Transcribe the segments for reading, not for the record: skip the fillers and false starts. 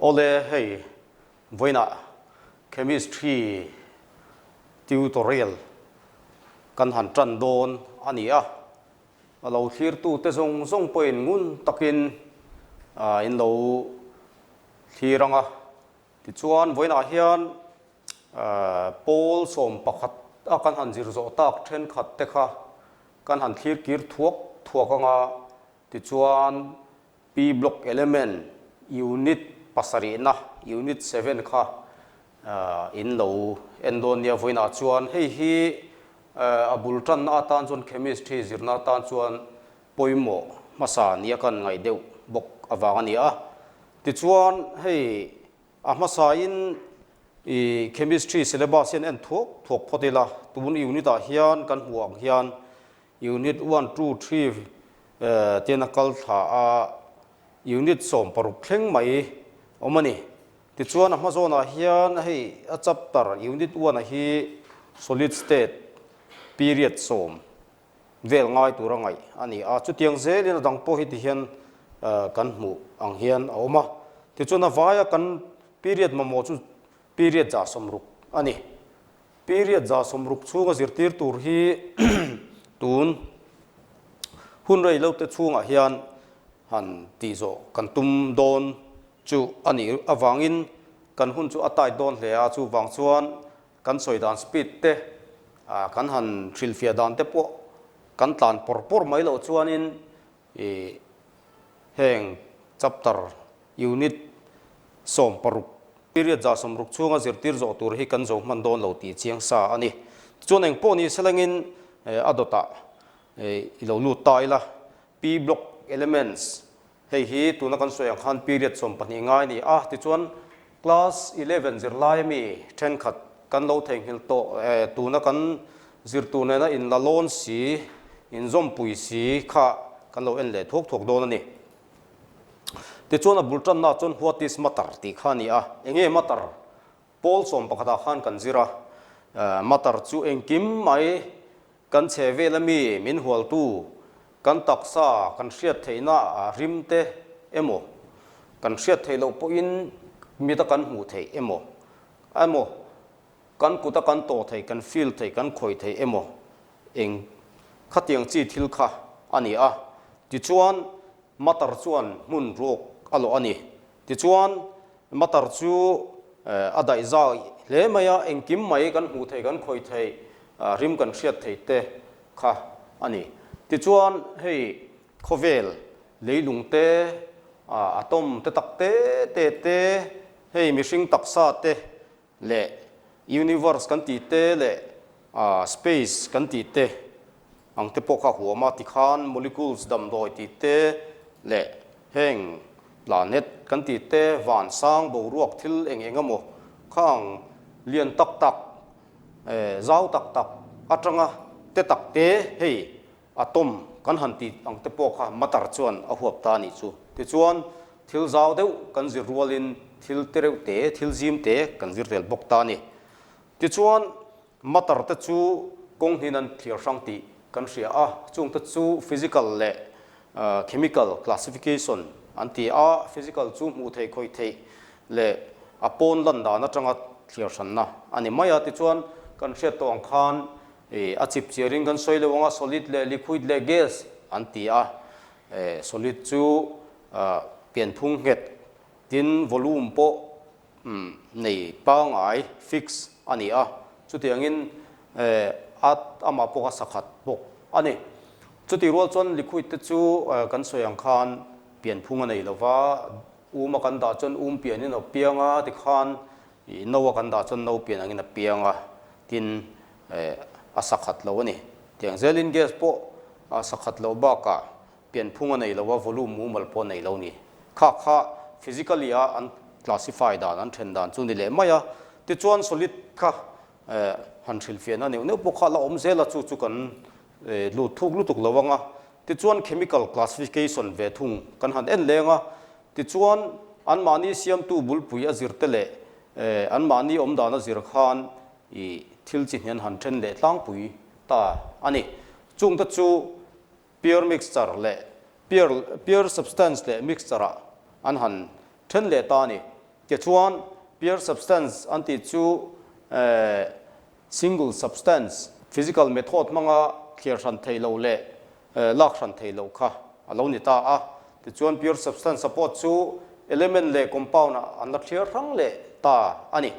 Awle hei vawiinah Chemistry tutorial kan han tan dawn a ni a, a lo thlirtute zawng zawng pawhin ngun takin in lo thlir ang a. Tichuan vawiinah hian pawl 11 a kan han zir zawh tak thenkhat te kha kan han thlir kir thuak thuak ang a, tichuan P block element unit pasarihna, unit seven kha in lo en dawn nia vawiinah chuan hei hi a bul tanna atan chuan chemistry zirna atan chuan pawimawh hmasa nia kan ngaih deuh bawk avang a ni a. Tichuan hei a hmasain i chemistry syllabus hian en thuak thuak phawt ila tun unit ah hian kan hmuh ang hian Unit one, two, three ten a kal thla a, unit 16 thleng mai awm a ni. Tichuan a hma zawnah hian hei a chapter unit one a hi solid state period sawm vel ngai tura ngaih a ni a. Chutiang zelin a dang pawh hi tihian kan hmuh ang hian a awm a. Tichuan a vaia kan period mamawh chu period 160 a ni. Period 160 chhunga zirtir tur hi tun hun rei lo te chhungah hian han tih zawh kan tum dawn chu a nih avangin kan hun chu a tight dawn hle a, chuvang chuan kan sawi dan speed te kan han hrilhfiah dan te pawh kan tlan pawr pawr mai loh chuanin ih heng chapter unit 16 period 160 chhunga zirtir zawh tur hi kan zo hman dawn lo tih chiang sa a ni. Tichuan eng pawh ni selangin a dawtah i lo lut ta ila P block elements hei hi tuna kan sawi ang khan period 12 ngai a ni a, tichuan class 11 zirlai ami thenkhat kan lo theihnghilh tawh tuna kan zirtur nena inla lawn si, inzawmpui si kha kan lo en leh thuak thuak dawn a ni. Tichuan a bul tanna chuan what is matter tih kha a ni a, enge matter? Pawl 11 ah khan kan zir a, matter chu engkim mai kan chhe vel ami min hualtu, kan taksa kan hriat theihna a rim te emaw, kan hriat theih loh pawhin mita kan hmuh theih emaw, emaw kan kuta kan tawh theih, kan feel theih, kan khawih theih emaw eng khatiang chi thil kha a ni a. Tichuan matter chuan hmun ruak a lawh a ni. Tichuan matter chu a daih zau hle mai a, engkim mai kan hmuh theih, kan khawih theih, rim kan hriat theih te kha a ni. Tichuan hei khawvel leilung te, atom te tak te te te, hei mihring taksa te leh universe kan tih te leh space kan tih te ang te pawh kha huam a, tikhan molecules damdawi tih te leh heng planet kan tih te, van sang boruak thil eng eng emaw khang lian tak tak zau tak tak atanga te tak te hei Atom kan han tih ang te pawh kha matter chuan a huap ta a nih chu. Tichuan, thil zau deuh kan zir rualin thil te reuh te, thil zim te kan zir tel bawk ta a ni. Tichuan, matter te chu kawng hnin an thliar hrang tih kan hria a, chung te chu physical leh chemical classification an ti a, physical chu hmuh theih khawih theih leh a pawn lan dan atanga thliar hranna a ni mai a. Tichuan, kan hriat tawh ang khan Ih, a chip chiarin kan sawi lo ang a, solid leh liquid leh gas an ti a. Eh, solid chu pianphung nghet, tin volume pawh nei pangngai, fix, a ni a. Chutiangin eh, a amah pawh a sakhat bawk a ni. Chutih rual chuan liquid te chu kan sawi ang khan pianphung a nei lo va, um a kan dah chuan um pianin a piang a, tikhan Ih no a kan dah chuan no pian angin a piang a, tin eh a sakhat lo a ni. Tiang zelin gas pawh a sakhat loh bakah pianphung a nei lo a, volume mumal pawh a nei lo a ni. Kha kha physically a an classify dan, an then dan chu ni leh mai a. Tichuan solid kha eh han hrilhfiahna neuh neuh pawh kha a la awm zel a, chu chu kan eh lut thuk lutuk lo ang a. Tichuan chemical classification ve thung kan han en leng a, Tichuan, anmahni siamtu bulpui a zir te leh anmahni awmdan a zir khan i thil chi hnian han then leh tlangpui ta a ni. Chungte chu pure mixture leh pure pure substance leh mixture ah an han then leh ta a ni. Tichuan, pure substance an tih chu single substance, physical method hmanga thliar hran theih loh leh lak hran theih loh kha a lo ni ta a. Tichuan, pure substance a pawh chu element leh compound ah an la thliar hrang leh ta a ni.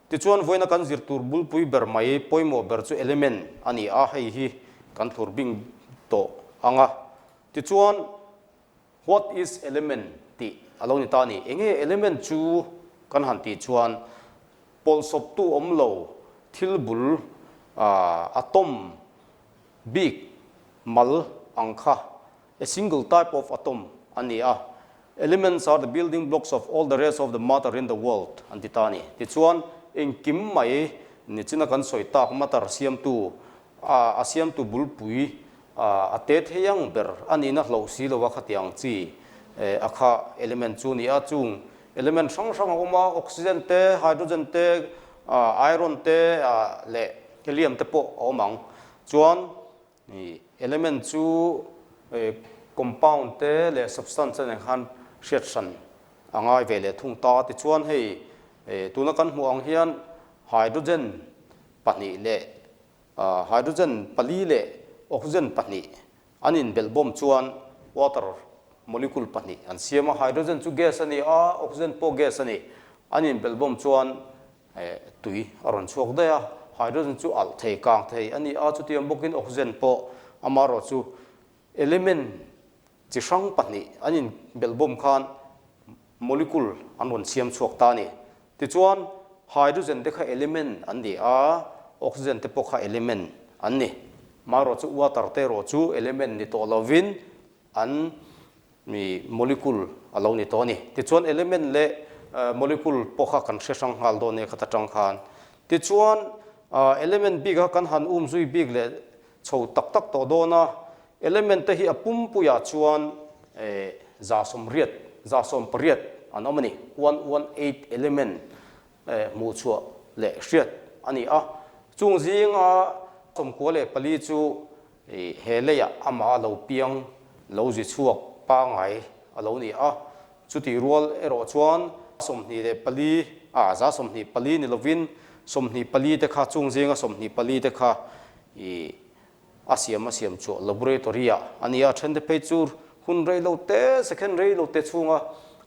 Tichuan, vawiina kan zir tur bulpui ber mai pawimawh ber chu element a ni a, hei hi kan thlur bing tawh ang a. Tichuan, What is element tih a lo ni ta a ni. Enge element chu kan han tih chuan pawlhsawptu awm lo thil bul atom bik mal ang kha, a single type of atom, a ni a. Elements are the building blocks of all the rest of the matter in the world an ti ta a ni. Tichuan engkim mai nichina kan sawi tak matter siamtu A siamtu bulpui a te thei ang ber a nihna hloh si lo a khatiang chi a kha element chu a ni a. Chung element hrang hrang a awm a, oxygen te, hydrogen te, iron te leh helium te pawh a awm ang. Chuan element chu compound te leh substance te nen khan hriat hran a ngai ve leh thung ta. Tichuan hei tuna kan hmuh ang hian hydrogen pahnih leh hydrogen pali leh oxygen pahnih an inbelhbawm chuan water molecule pahnih an siam a, hydrogen chu gas a ni a, oxygen pawh gas a ni, an inbelhbawm chuan tui a rawn chhuak daih a, hydrogen chu alh thei, kang thei a ni a, chutiang bawkin oxygen pawh amaherawh chu element chi hrang pahnih an inbelhbawm khan molecule an rawn siam chhuak ta a ni. Tichuan, hydrogen te kha element an ni a, oxygen te pawh kha element an ni. Marawh chu water te erawh chu element ni tawh lovin an mi molecule a lo ni tawh a ni. Tichuan, element leh molecule pawh kha kan hre hrang nghal dawn nia khat atang khan. Tichuan, element bik a kan han um zui bik leh chho tak tak tawh dawn a, element te hi a pumpuiah chuan 180, 180 an awm a ni, 118 element hmuh chhuah leh hriat a ni a, chung zinga 94 chu he leiah amah a lo piang lo zi chhuak pangai a lo ni a, chutih rual erawh chuan 24, a 124 ni lovin 24 te kha chung zinga 24 te kha I a siam a siam chhuah laboratory ah a ni a, then te phei chu hun rei lo te, second rei lo te chhunga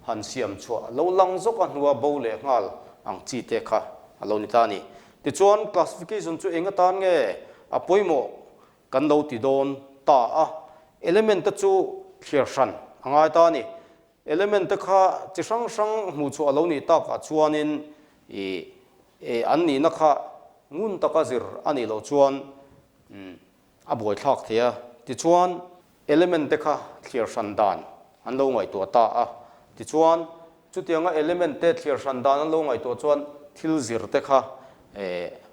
han siam chhuah lo lang zawk a hnua bo leh nghal ang chi te kha a lo ni ta a ni. Tichuan classification chu eng atan nge a pawimawh kan lo ti dawn ta a, element te chu thliar hran a ngai ta a ni. Element te kha chi hrang hrang hmuh chhuah a lo nih takah chuanin i an nihna kha ngun taka zir a nih loh chuan a buaithlak thei a. Tichuan element te kha thliar hran dan an lo ngaihtuah ta a. Tichuan chutianga element te thliar hran dan an lo ngaihtuah chuan thil zir te kha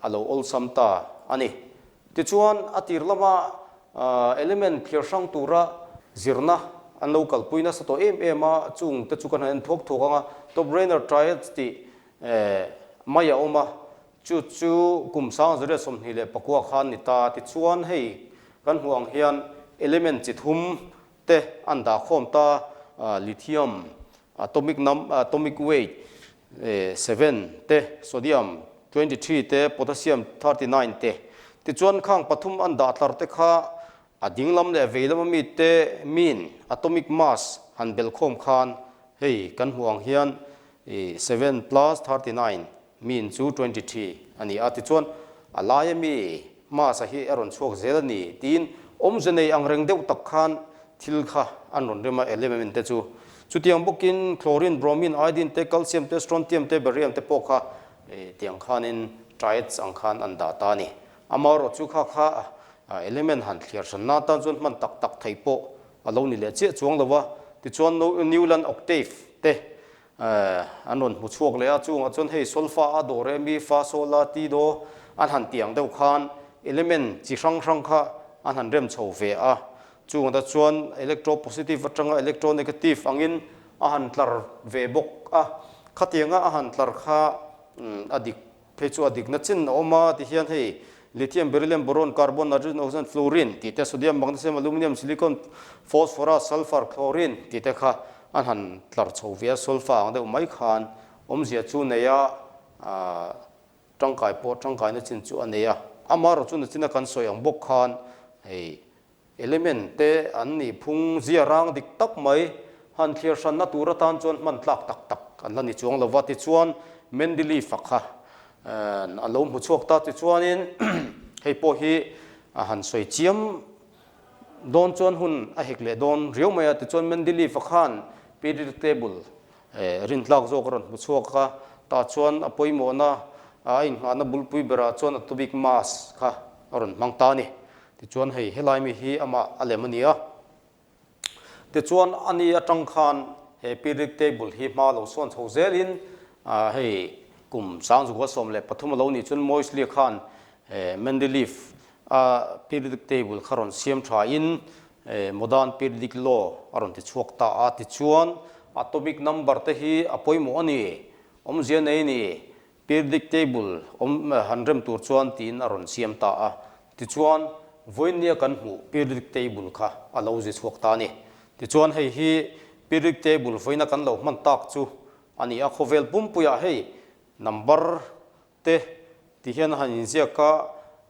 a lo awlsam ta a ni. Tichuan, a tir lama element thlir hrang tura zirna an lo kalpui nasa tawh em em a, chung te chu kan han en thuak thuak ang a, Dobereiner Triads tih mai a awm a, chu chu kum 1929 khan ni ta. Tichuan, hei kan hmuh ang hian element chi thum te an dah khawm ta, lithium, atomic num atomic weight 7 te, sodium 23 te, potassium 39 te. Tichuan khang pathum an dah tlar te kha a dinglam leh veilam ami te mean atomic mass han bel khawm khan hei kan hmuh ang hian 7 plus 39 mean chu 23 a ni a. Tichuan a lai ami mass a hi a rawn chhuak zel a ni tiin awmze nei ang reng deuh tak khan thil kha an rawn rem a element te chu. Chutiang bawkin chlorine, bromine, iodine te, calcium te, strontium te, barium te pawh kha tiang khanin triads ang khan an dah ta a ni. Amaherawh chu kha kha element han thliar hranna atan chuan hman tak tak thei pawh a lo ni leh chiah chuang lo a. Tichuan Newland octave te an rawn hmu chhuak leh a, chungah chuan hei solfa a do re mi fa sol la ti do an han tih ang deuh khan element chi hrang hrang kha an han rem chho ve a, chungah te chuan electropositive atanga electronegative angin a han tlar ve bawk a, khatianga a han tlar kha a dik Phei chu a dikna chin a awm a, tihian hei lithium, beryllium, boron, carbon, nitrogen, oxygen, fluorine tih te, sodium, magnesium, aluminium, silicon, phosphorus, sulphur, chlorine tih te kha an han tlar chho ve a, sulfa ang deuh mai khan Awmzia chu nei a, tangkai pawh tangkaina chin chu a nei a. Amaherawh chu nachina kan sawi ang bawk khan hei element te an nih phung zia rang dik tak mai han thliar hranna tur atan chuan hman tlak tak tak an la ni chuang lo va. Tichuan Mendeleev-a kha a lo hmu chhuak ta. Tichuanin hei pawh hi a han sawi chiam dawn chuan hun a hek leh dawn riau mai a. Tichuan Mendeleev-a khan periodic table Rintlak zawk a rawn hmu chhuak a, tah chuan a pawimawhna a inngahna bulpui berah chuan atomic mass kha a rawn hmang ta a ni. Tichuan hei helai mi hi amah a lem a ni a. Tichuan a ni atang khan he periodic table hi hma lo sawn chho zelin hei kum sangzukua 13 a lo nih chuan Moisley khan Mendeleev a periodic table kha rawn siam thain Modern periodic law a rawn ti chhuak ta a, tichuan atomic number te hi a pawimawh a ni, awmzia nei ni, periodic table awm han rem tur chuan tiin a rawn siam ta a, tichuan vawinia kan hmuh periodic table kha a lo zi chhuak ta a ni. Tichuan hei hi periodic table vawiina kan lo hman tak chu a ni a, khawvel pumpuiah hei number Te ti hian a han inziak a,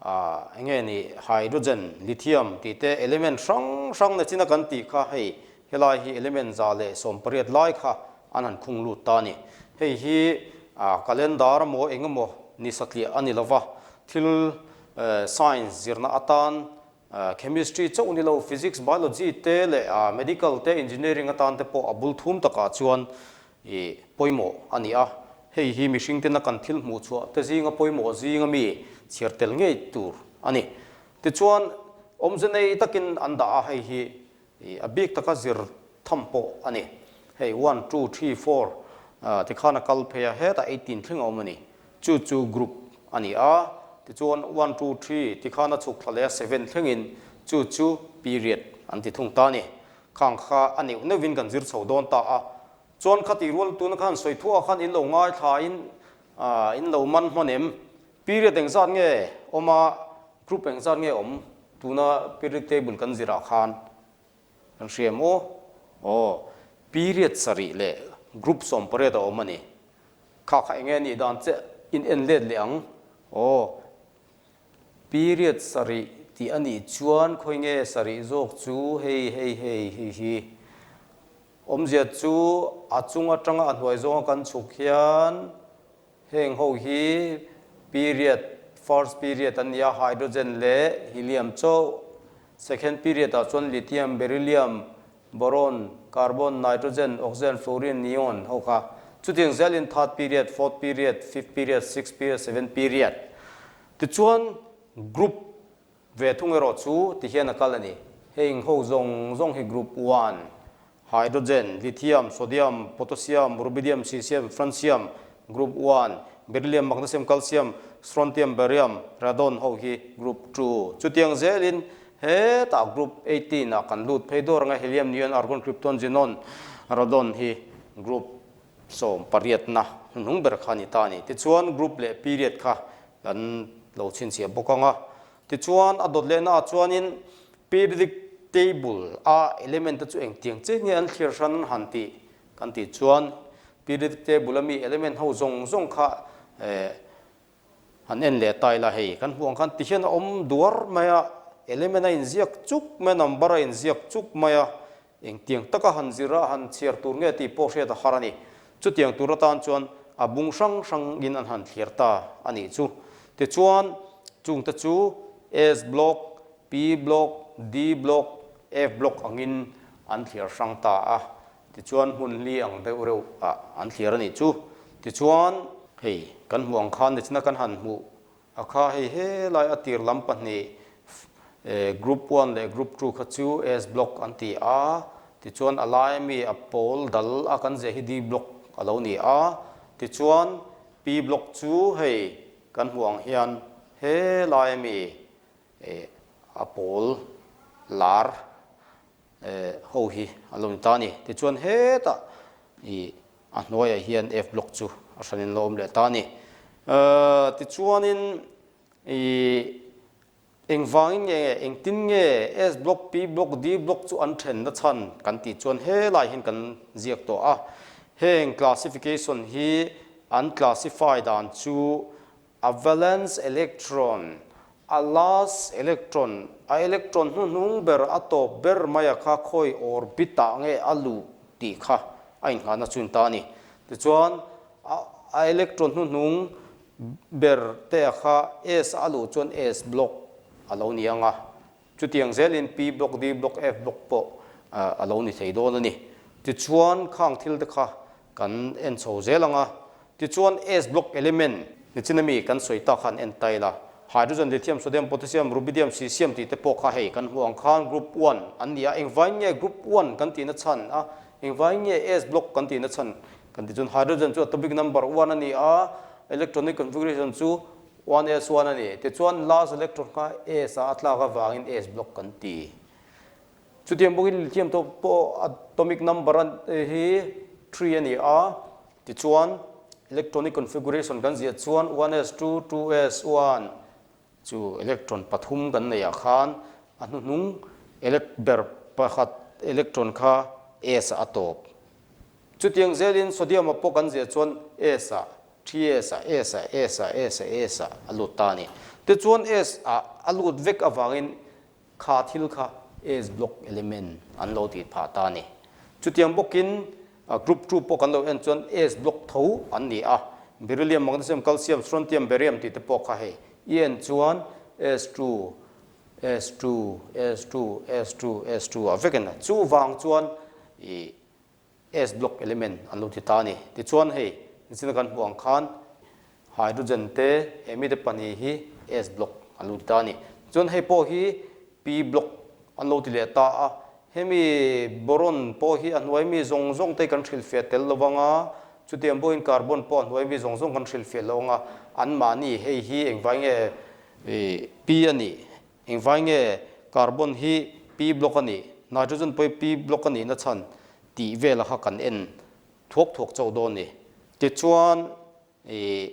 aah eng nge ni hydrogen, lithium tih te element hrang hrang na china kan tih kha hei helai hi element 118 lai kha an han khung lut ta a ni. Hei hi aah calendar emaw eng emaw ni satliah a ni lova, thil science zirna atan chemistry chauh ni lo physics, biology te leh medical te engineering atan te pawh a bul thum takah chuan I pawimawh a ni a, hei hi mihring tena kan thil hmuh chhuah te zinga pawimawh zinga mi chhiar tel ngei tur a ni. Tichuan, awmze nei takin an dah a, hei hi a bik taka zir tham pawh a ni. Hei one, two, three, four tikhan a kal phei a, hetah 18 thleng a awm a ni. Chu chu group a ni a, tichuan one, two, three tikhan a chhuk thla leh a seven thlengin chu chu period an ti thung ta a ni. Khang kha a neuh neuhin kan zir chho dawn ta a, chuan khati rual tuna khan sawi thuah khan in lo ngaithla in in lo man hman em? Period engzat nge awm a, group engzat nge awm tuna periodic table kan zirah khan kan hria em aw? Aw, period sarih leh group 18 a awm a ni. Kha kha enge nih dan che in en let leh ang? Aw. Period sarih tih a nih chuan khawi nge sarih zawk chu hei hei hei hei hi. Awmzia chu a chung atanga a hnuai zawnga kan chhuk hian heng ho hi period first period an ni a, hydrogen leh helium chauh. Second period ah chuan lithium, beryllium, boron, carbon, nitrogen, oxygen, fluorine, neon ho kha. Chutiang zelin third period, fourth period, fifth period, sixth period, seventh period. Tichuan group ve thung erawh chu ti hian a kal a ni. Heng ho zawng zawng hi group one, hydrogen, lithium, sodium, potassium, rubidium, cesium, francium, group one, beryllium, magnesium, calcium, strontium, barium, radon ho hi group two. Chutiang zelin Hetah group 18 ah kan lut phei dawr anga helium, neon, argon, krypton, xenon, radon hi group 18 na hnuhnung ber kha a ni ta a ni. Tichuan group leh period kha kan lo chhinchhiah bawk ang a. Tichuan a dawt lehna ah chuanin periodic table a element te chu engtiang chiah nge an thlir hran han tih kan tih chuan periodic table ami element ho zawng zawng kha eh Han en leh ta ila hei kan hmuh ang khan tihian a awm duar mai a, element a inziak chuk mai a, number a inziak chuk mai a, engtiang taka han zir a han chhiar tur nge tih pawh hriat a har a ni. Chutiang tur atan chuan a bung hrang hrangin an han thlir ta a nih chu. Tichuan chungte chu S block, P block, D block, F block angin an thlir hrang ta a. Tichuan hmun li ang deuh reuh ah an thlir a nih chu. Tichuan hei kan hmuh ang khan nichina kan han hmuh a kha hei helai a tir lam pahnih group one leh group two kha chu S block an ti a, tichuan a lai ami a pawl dal a kan ziah hi D block a lo ni a, tichuan P block chu hei kan hmuh ang hian helai ami a pawl lar ho hi a lo ni ta a ni. Tichuan hetah ih a hnuaiah hian F block chu a hranin lo awm leh ta a ni. Tichuanin ih engvangin nge engtin nge S block, P block, D block chu an then na chhan kan tih chuan helai hian kan ziak tawh a. Heng classification hi. an classify dan chu a valence electron, a last electron, a electron hnuhnung ber a tawp ber mai a kha khawi orbit ah nge a luh tih kha a inngahna chu in ta a ni. Tichuan a electron hnuhnung ber te a kha s a luh chuan s block a lo ni ang a, chutiang zelin p block, d block, f block pawh a lo ni thei dawn a ni. Tichuan khang thil te kha kan en chho zel ang a, tichuan s block element nichin ami kan sawi tak khan en ta ila, hydrogen, lithium, sodium, potassium, rubidium, cesium tih te pawh kha hei kan hmuh ang khan group one an ni a, engvai nge group one kan tihna chhan a, engvai nge s block kan tihna chhan kan tih chuan hydrogen chu atomic number one a ni a, electronic configuration chu one s one a ni, tichuan last electron kha s ah a tlak avangin s block kan ti. Chutiang bawkin lithium tawh pawh atomic number hi 3 a ni a, tichuan electronic configuration kan ziah chuan 1s2, 2s1 chu electron pathum kan neih ah khan a hnuhnung ber pakhat electron kha s ah a tawp. Chutiang zelin sodium ah pawh kan ziah chuan s ah, 3s ah, s ah, s ah, s ah, s ah a lut ta a ni. Tichuan s ah a lut vek avangin Kha thil kha S block element an lo tih phah ta a ni. Chutiang bawkin group 2 pawh kan lo en chuan S block tho an ni a, beryllium, magnesium, calcium, strontium, barium tih te pawh kha hei i en chuan S2, S2, S2, S2, S2 ah vek en a. Chuvang chuan i S block element an lo ti ta a ni. Tichuan hei zina kan hmuh ang khan hydrogen te he mite pahnih hi S block an lo ti ta a ni. Chuan hei pawh hi P block an lo ti leh ta a. Hemi boron pawh hi a hnuai mi zawng zawng te kan hrilhfiah tel lo anga, chutiang pawhin carbon pawh a hnuai mi zawng zawng kan hrilhfiah lo anga, anmahni hei hi engvai nge P a nih Engvai nge carbon hi P block a nih, nitrogen pawh hi P block a nihna chhan tih vela kha kan en thuak thuak chauh dawn ni. Tichuan ih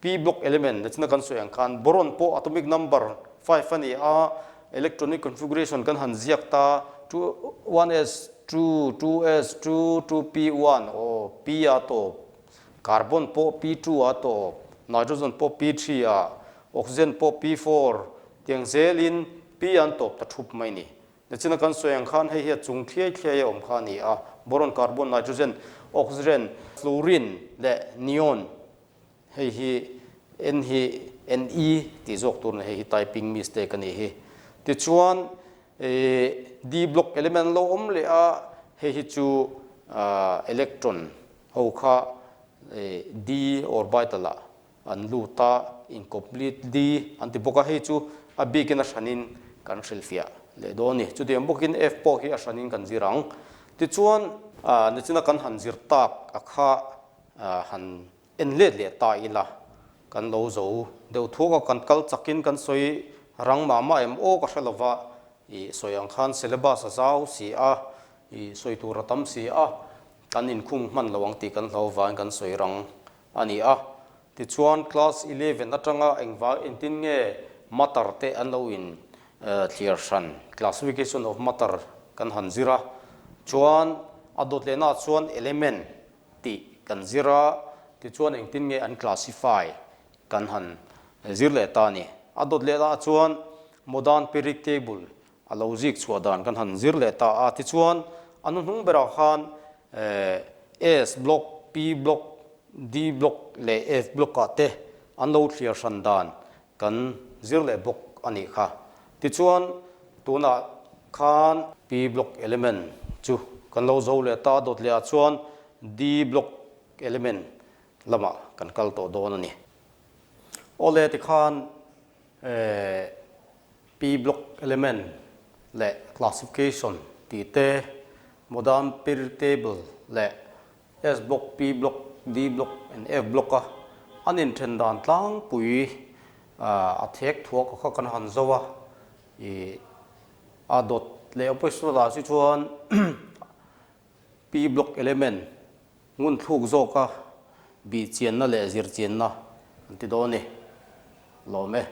P block element na china kan sawi ang khan boron pawh atomic number 5 a ni a, electronic configuration kan han ziak ta two 1s 2 2s 2 2p 1 aw P a tawp, carbon pawh P2 a tawp, nitrogen pawh P3 a, Oxygen pawh P4 tiang zelin P an tawp ta thup mai ni. Nichina kan sawi ang khan hei hi a chung thliai thliai a awm kha a ni a, boron, carbon, nitrogen, oxygen, fluorine leh neon hei hi N hi Ne tih zawk tur a ni, hei hi typing mistake a nih hi. Tichuan D block element lo awm leh a, hei hi chu electron ho kha D orbital ah An lut a, incomplete D an ti bawk a, hei chu a bikin a hranin kan hrilhfiah leh dawn a ni. Chutiang bawkin F pawh hi a hranin kan zir ang. Tichuan, nichina kan han zir tak a kha han en let leh ta ila, kan lo zo deuh thuak a, kan kal chakin kan sawi rang mah mah em aw ka hre lova, i sawi ang khan syllabus a zau si a, i sawi tur a tam si a, kan inkhung hman lo ang tih kan hlau vangin kan sawi rang a ni a. Tichuan class 11 atanga engvang engtin nge matter te an lo in thliar hran, classification of matter kan han zir a. Chuan a dawt lehna ah chuan element tih kan zir a, tichuan engtin nge an classify kan han zir leh ta a ni. A dawt lehna ah chuan modern periodic table a lo zik chhuah dan kan han zir leh ta a, tichuan a hnuhnung berah khan S block, P block, D block leh F block ah te an lo thliar hran dan kan zir leh bawk a nih kha. Tichuan tunah khan P block element chu kan lo zo leh ta dawt leh ah chuan D block element lamah kan kal tawh dawn a ni. Awle tikhan P block element leh classification tih te, modern periodic table leh S block, P block, D block and F block a an inthen dan tlangpui a thek thuak a kha kan han zo a, ih a dawt leh opposition ah si chuan P block element ngun thluk zawka bihchianna leh zirchianna an ti dawn a ni. Lawm e.